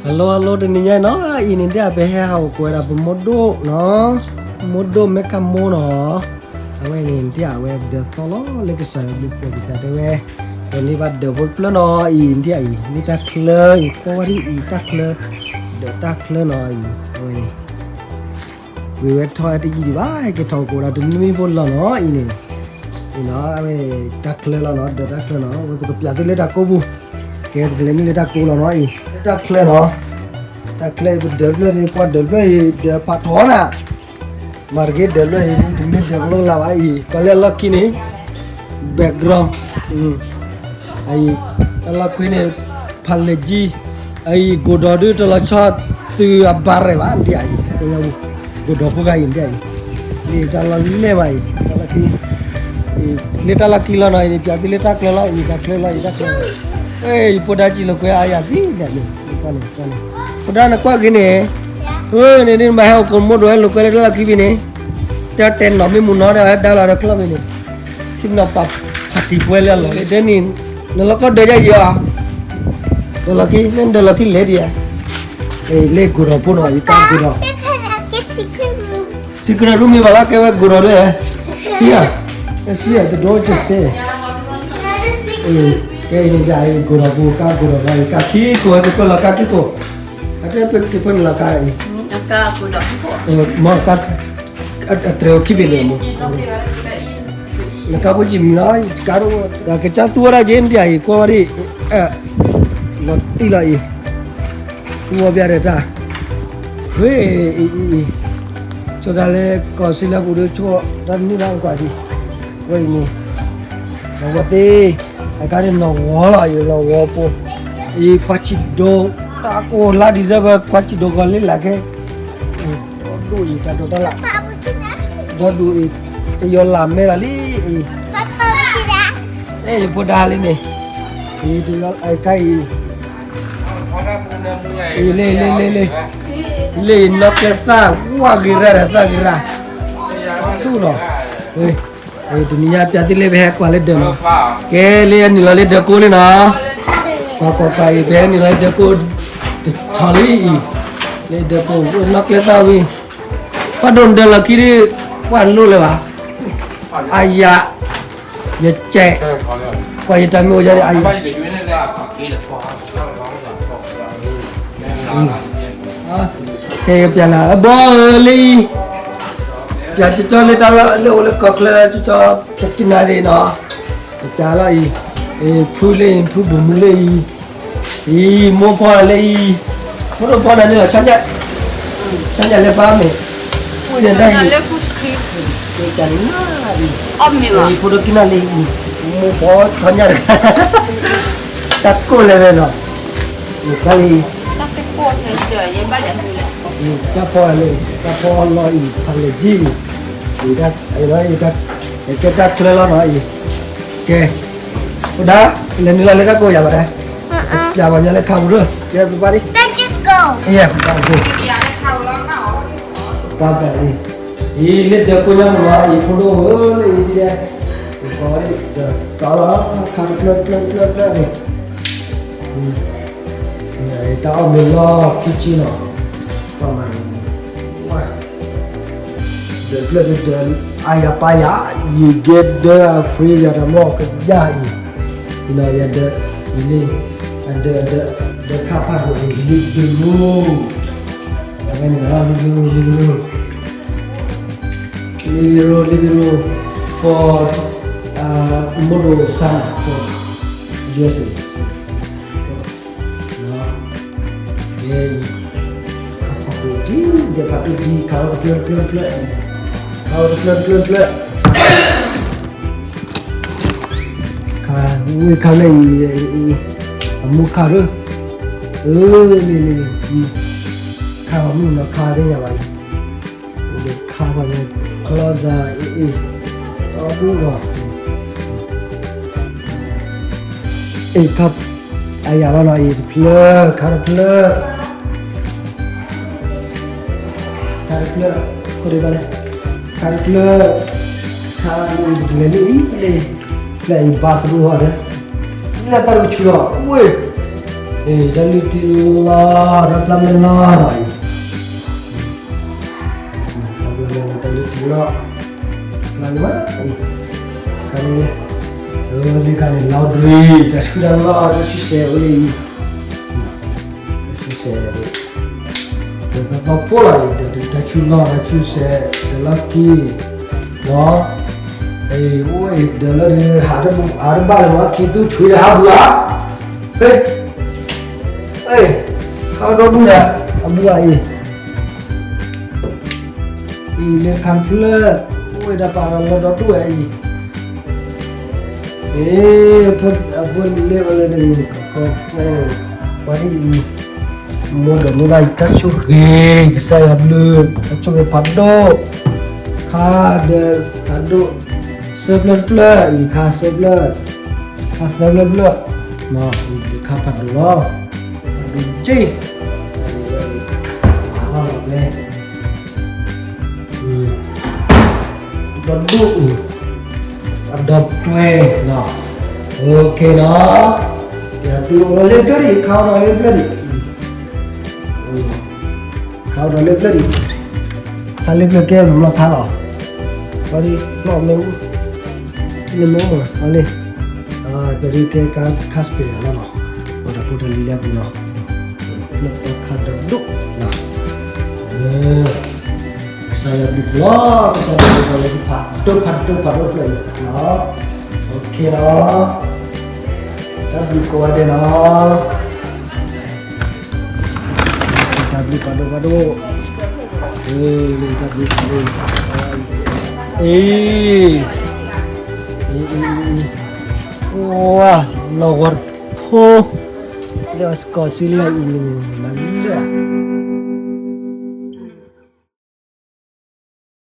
Hello hello တနံၤညါနီၤ အံၤန့ၣ်ဒ်အပဟဲဟးအိၣ်ကိးဝဲဒၣ်ပမိၢ်ဒိၣ်နီၤ, မိၢ်ဒိၣ်မ့ၢ်ကမိၢ်နီၤ, အဝဲန့ၣ်ဒ်အဝဲဒၢးသီလီၤ လၢကစၢ်ယွၤဘျုးဖှိၣ်ကစၢ်တဲဝဲ, ပန့ၢ်ဘၣ်ဒၢးဖိတဖျၢၣ်နီၤအံၤ ဒ်အံၤ မ့ၢ်တၢ်ချၢအံၤ ကွၢ်ဝဲဒ်အံၤတၢ်ချၢ, ဒၢးတၢ်ချၢနီၤအံၤ အဝဲန့ၣ် ဝံၤဝဲထီၣ်ဝဲတယံာ်ဒံးဘၣ် က့ၤထီၣ်ကိးဒၣ်တနွံဖိလီၤနီၤအံၤန့ၣ်, အံၤနီၤ အဝဲန့ၣ် တၢ်ချၢလီၤနီၤ ဒၢးတၢ်ချၢနီၤ ဝဲပကပျးသုလၢတၢ်ကိးပူၤ, ကဲပကလဲၤနုာ်လၢတၢ်ကိးလီၤနီၤအံၤ တၢ်ချၢနီၤ, တၢ်ချၢအံၤပဒၢးဖျၢၣ်န့ၣ် ပှၤဒၢးဖျၢၣ်အံၤ ဒၢးဖးထီနၤ မၤတက့ၢ်ဒၢးဖျၢၣ်အံၤ တမ့ၢ်ဒၢးကလိလၢ်ဘၣ်အံၤ ပှၤလၢအလီၢ်ခံန့ၣ် background အံၤ တၢ်လီၢ်ခွံန့ၣ် ဖးလဲၢ်ကံ, အံၤ ကိၢ်ဒီးဒုးတလီၤဆီသုးအဘၣ်ရဲၣ်ဘၣ် ဒ်အံၤ, ကိၢ်ဒီးဖိဂၤအံၤဒ်အံၤ, လၢတၢ်လီၢ်လဲၢ်ဘၣ်အံၤ တၢ်လီၢ်ခံ, လၢတၢ်လီၢ်ခံလီၤနီၤအံၤန့ၣ် ပျးသုလၢတၢ်ချၢလီၤအံၤ တၢ်ချၢလီၤအံၤ တၢ်ချၢ, အံၤဖိဒါကံလိာ်ကွဲအါယၤသံဒၣ်န့ၣ်, ဖိဒါနကွၢ်က့ၤန့ၣ်, အၢ န့ၣ်ဒ်နဘၣ်ဟဲအိၣ်ကိးမိၢ်ဒိၣ်ဝဲလိာ်ကွဲလၢတၢ်လီၢ်ခံဖဲန့ၣ်, တဲတဲနီၢ်မ့ၢ်မူနီၤဒီးဝဲဒါလီၤဒီးကျီၢ်ဖဲန့ၣ်, ထံၣ်နီၢ်ပာ်ဖးတံၢ်ပှဲၤလၢအလီၢ်လၢတဲန့ၣ်, နလီၢ်ကီဒၢးယါယံၤအီၤ, ဒၢးလီၢ်ခံ မ့ၢ်ဒၢးလီၢ်ခံလဲၤဒံးဧါ, လၢကိၢ်ဒီးဖိနီၤ ယကါကိၢ်ဒီး secret ရူမ့ၢ်ဘၣ်လၢကဲဝဲကိၢ်ဒီးလၢ, ဟံဧါ, ကဲစံဧါ တဒိကစဲ, ကဲအံၤန့ၣ် ယကိၢ်ဒီးပူၤ ကါကိၢ်ဒီးလီၤ ယကါခံကိၢ် ဟဲက့ၤပၢလီၤကါခံကိၢ်, အတဲပက့ၤပၢနုာ်လီၤကါအံၤ, မ့ၢ်ကါ, အတြဲၤခံဘ့ၣ်န့ၣ်မ့ၢ်, နကါဖိကံၢ်မုၢ်လီၤ ယကါဒိၣ်, ကစၢ်သူဝဲဒၣ်က့ၤဒ်အံၤ ကွၢ်ဝဲဒ်, လီၤတံၢ်လီၤအံၤ သူဝဲဘၣ်ဒီးတၢ်, ဝဲ, အံၤ, ဆိသးလၢကီၢ်စ့လၢပူၤဒီးဆိတၢ်တန့ၢ်ဘၣ်ကွၢ်ဒံး, ဝဲအံၤန့ၣ်, နီၢ်ဝဲသ့, အကါန့ၣ်နီၢ်ဝီလီၤ အံၤနီၢ်ဝီဖိ, အံၤပှၤဆံးဒိၣ်, တၢ်ကိၢ်လါ December ပှၤဆံးဒိၣ်ဂီၤလံလၢခဲ ဒီဒူၣ်အံၤ တၢ်ဒိးတၢ်လၢ်, ဒီဒူၣ်အံၤ, တယီၤလၢ်မဲလီၤလံအံၤ, အဲ ယဖိဒါလံန့ၣ်, အံၤတယီၤအံၤခါအံၤ, အံၤလ့လ့လ့လ့, လ့နီၢ်ကျဲသၣ် ဝါဂ့ၤရၣ်ဒီးသၣ်ဂ့ၤရၣ်, ဒူၣ်နီၤ, တနံၤညါပျးသုလၢပဟဲကွၢ်လၢဒၢးနီၤ, ကဲလၢနုာ်လီၤလၢဒၢးကိးလံနီၤ, ကွၢ်ကွၢ်ကွၢ်အံၤ ပဟဲနုာ်လီၤလၢဒၢးကိး, တဆီလံအံၤ, လၢဒၢးကိး နီၢ်ကျဲသၣ်ဝံၤ, ပှၤဒိၣ်နဒၢးလီၢ်ခံဒ်, ပှၤလိၣ်လၢၤဘၣ်, အယၤ, ယကဲ, ပှၤယတၢ်မ့ၢ်အိၣ်ယၤဒ်အံၤ ကဲယပျးနၤ အဘီဧၢလၢအံၤ, ပျးကၠီလၢတၢ်လၢအိၣ်လၢကီၢ်ချၢ ကၠီတကနၣ်သ့ၣ်နီၤ, ပျးလီၤအံၤ, ဖုလၢအံၤ ဖုဘိၣ်မူလၢအံၤ, အံၤ မိၢ်ဖီလၢအံၤ, ဖိဒိၣ်ဖီနၤန့ၣ်လီၤ ဆါညါ, ဆါညါလၢပၢ်မ့ၢ်, ဝံၤန့ၣ်တၢ်အံၤ, ကနၣ်အံၤ, ဖိဒိၣ်ကနၣ်လၢအံၤ, မိၢ်ဖီထီညါတဂၤ, တၢ်ကိၢ်လၢၤဝဲနီၤ, တၢ်လၢအံၤ, တၢ်ဖီလၢ, တၢ်ဖီလီၤအံၤ ဖးလဲၢ်ကံအံၤ, အံၤ, ကဲတၢ်ချၢလီၤနီၤအံၤ, ကဲ, ဖိဒါ, လဲၤနုာ်လီၤလၢတၢ်ကိးယၤဘၣ်ဒၣ်, ပျးပှၤညီလၢခါပူၤဒီး, ကဲပဘၣ်ဒ်, ယဲပဘၣ်ဒ်, ပဘၣ်အံၤ, အံၤလၢဒၢးကိးညါမ့ၢ်နီၤ အံၤဖိဒိၣ်ဧၢ လၢအံၤဒ်လဲၣ်, အံၤဖိဒိၣ်လီၤ ခါတဖျၢၣ်တဖျၢၣ်တဖျၢၣ်တဖျၢၣ်န့ၣ် တၢ်အီၣ်မ့ၤလီၢ်ခံဆံနီၤ, ပှၤမၤန့ၣ်, ဒၢးဖျၢၣ်ဒၢး အါယၤပါယၤ, ယကဲဒၢးအဖှ့ယၤတၢ်မီၢ်ကယၢ်အံၤ, ယဒၢး, ယလ့, အဒၢး, ဒၢးခါဖးဒိၣ်အံၤ လံဒိၣ်, အဝဲန့ၣ်လီၤ living room, living room, living room, living room for, uh, မိၢ်ဒိၣ် son from USA. ဖးဒိၣ်ဒ်, ယဖးဒိၣ်ဒ် ခါဝဲတဖျၢၣ်တဖျၢၣ်တဖျၢၣ်, ခါဝဲတဖျၢၣ်တဖျၢၣ်တဖျၢၣ်, ခါ, ဝံၤခါလၢအံၤ, အမူခါရၢ, အၢ, လံလံ, ခါဂီၤမုၢ်နီၤ ခါသ့ၣ်ညါဘၣ်အံၤ, ခါဂီၤမုၢ် closet အံၤ, အီၣ်ဒူၣ်ဂီၤ အံၤခါ, အယၤလီၤနီၤ အံၤတဖျၢၣ် ခါတဖျၢၣ်, ခါတဖျၢၣ်, ခိၣ်ဒံးဘၣ်လဲၣ်, ခါတဖျၢၣ်, ခါလၢအံၤတဖျၢၣ်လံအံၤလံ, ဖျၢၣ်အံၤ bathroom ဟီဒီး, လၢတၢ်တကဆူၣ်လီၤ ဝ့ၢ်, တၢ်လုၢ်တံၢ်လီၤ တၢ်ပျၢ်မဲာ်လီၤအံၤ, တၢ်ပျၢ်မဲာ်လီၤ တၢ်လုၢ်တံၢ်လီၤ, ပျၢ်မဲာ်လီၤအံၤ, ခါန့ၣ်, လၢခါန့ၣ် laundry တၢ်ဆူၣ်တၢ်လီၢ် တၢ်ဆူၣ်စဲးဝဲအံၤ တၢ်ဆူၣ်စဲး, ဒီးသီသီဖိလီၤအံၤ ဒီးတၢ်ဆူၣ်လီၢ် တၢ်ဆူၣ်စဲး တၢ်လီၢ်ခံ, ဒီး, အံၤ အိၣ်အံၤ ဒီးလၢ ဟးတဘၣ်လၢၤမး ခံသူဆွံဒီးဟးဘူးဧါ, ဟ့ၣ်, အ့ၣ်, ခါဒီဒူၣ်ဒီး အဘူးဧါအံၤ အံၤလၢခါဖျၢၣ်, အိၣ်ဝဲဒၣ်ပာ်ဒီးလၢဒီဒူၣ်ဝဲအံၤ, အ့ၣ်, အဖိလ့ဝဲလၢတဂ့ၤ, ပှၤဒ်အံၤ, မိၢ်ဒီးမိၢ်ဘၣ်အံၤ တၢ်ဆိၣ်ဂ့ၤ, ကစၢ်ယွၤဘျုး, တၢ်ဆိၣ်ဂ့ၤဖးဒိၣ်, ခါဒီးဖးဒိၣ်, ဆၢဖျၢၣ်တဖျၢၣ်အံၤ ခါဆၢဖျၢၣ်, ခါသၢဖျၢၣ်တဖျၢၣ်, အံၤခါဖးဒိၣ်လီၤ, ဖးဒိၣ်က့ၢ်, လီၤလဲၣ် ဒီဒူၣ်အံၤ, အဒီတွဲလီၤ, အိၣ်ခ့လီၤ, ယၤတုၤအိၣ်လၢပျၢၢ်ဒံး ခါအိၣ်ဒီးလၢပျၢၢ်ဒံး, ခါအိၣ်ဒီးလၢပျၢၢ်ဒံး, ခါလၢပျၢၢ်ကဲမၤလီၤခါလီၤ, ပှၤဒ်လီၤမ့ၣ်အူ, ထံလၢမ့ၣ်အူမး ပှၤလ့, ပှၤဒ်ကဲခါ ခါစပ့ၤလီၤလီၤ, ပှၤဒီးဖိတၢ်လံၤလၢအပူၤလီၤ, လၢပှၤခါဒီဒူၣ်လီၤ ကစၢ်ယွၤဘျုးလီၤ, ကစၢ်ယွၤဘျုးလီၤ ဖးဒိၣ်ဖးဒိၣ်ဖးဒိၣ်ဖျၢၣ်လီၤ, အိၣ်ခ့လီၤ, တၢ်ဘျုးကိးဂၤဒဲးလီၤ, တၢ်ဘျုးဖးဒိၣ်ဖးဒိၣ်, တၢ်ဘျုးဖးဒိၣ်, အ့ၣ်, ဝါ, လီၤဂီၤတဖိ, လၢအစကီးစံလၢအံၤန့ၣ် မၤလၢ